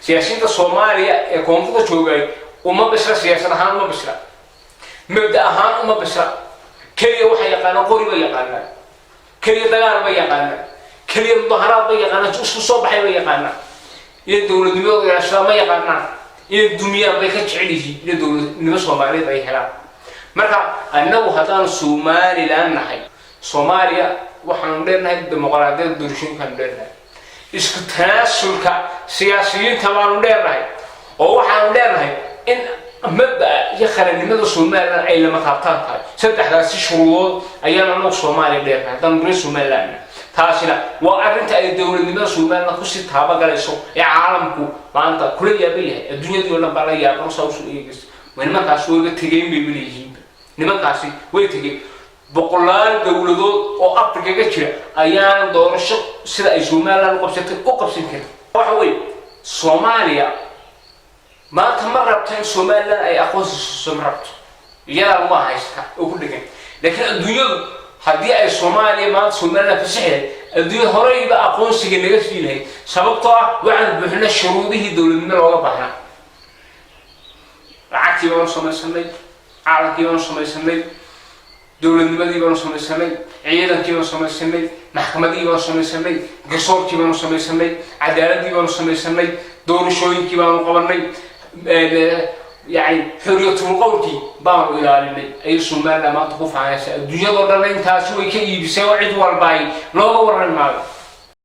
Siyaasiyiinta Soomaaliya ee koonfurta joogay uma bisla, siyaasad ahaan uma bisla, mabda ahaan uma bisla. Keliya waxay yaqaanaan qori bay yaqaanaan, keliya dagaal bay yaqaanaan, keliya mudaharaad bay yaqaanaan, isku soo baxay bay yaqaanaan. Inay dowladnimadooda ilaashadaan ma yaqaanaan, inay dumiyaan bay ka jecel yihiin inay dowladnimo Soomaaliyeed ay helaan. Marka annagu haddaanu Somaliland nahay, Soomaaliya waxaanu dheernahay dimuqraadiyadda doorashooyinkaanu dheernahay, isku tanaasulka siyaasiyiinta baanu dheernahay, oo waxaanu dheernahay in mabda'a iyo qarannimada Somaliland ay lama taabtaan tahay. Saddexdaasi shuruudood ayaan anagu Soomaaliya dheernahay haddaan reer Somaliland. Taasina waa arrinta ay dowladnimada Somaliland kusii taabagalayso ee caalamku maanta kula yaaban yahay. Adduunyadii oo dhan baa la yaaban, saa usoo eegaysa. Waa nimankaasi wayba tegeen bay leeyihiinba, nimankaasi way tegeen. Boqolaal dowladood oo Afrika ka jira ayaana doorasho sida ay Somaliland u qabsatay u qabsan karin. Waxa weeye, Soomaaliya maanta ma rabto in Somaliland ay aqoonsi siiso, ma rabto. Iyadaa lagu haysta oo ku dhegan. Laakiin adduunyadu haddii ay Soomaaliya maanta Somaliland fasixi lahayd, adduunya horeyba aqoonsiga naga sii lahayd, sababtoo ah waxaan buuxinay shuruudihii dowladnimo looga baahnaa. Lacagtii baanu samaysanay, caalankii baanu samaysanay, dowladnimadii baanu samaysanay, ciidankii baanu samaysanay, maxkamadihii baanu samaysanay, garsoorkii baanu samaysanay, cadaaladii baanu samaysanay, doorashooyinkii baanu qabanay, yani xorriyatul qowlkii baanu ilaalinay. Ayay Somaliland maanta ku faanaysa. Adduunyadoo dhan intaasi way ka iibisay oo cid walba ay looga warrami maayo.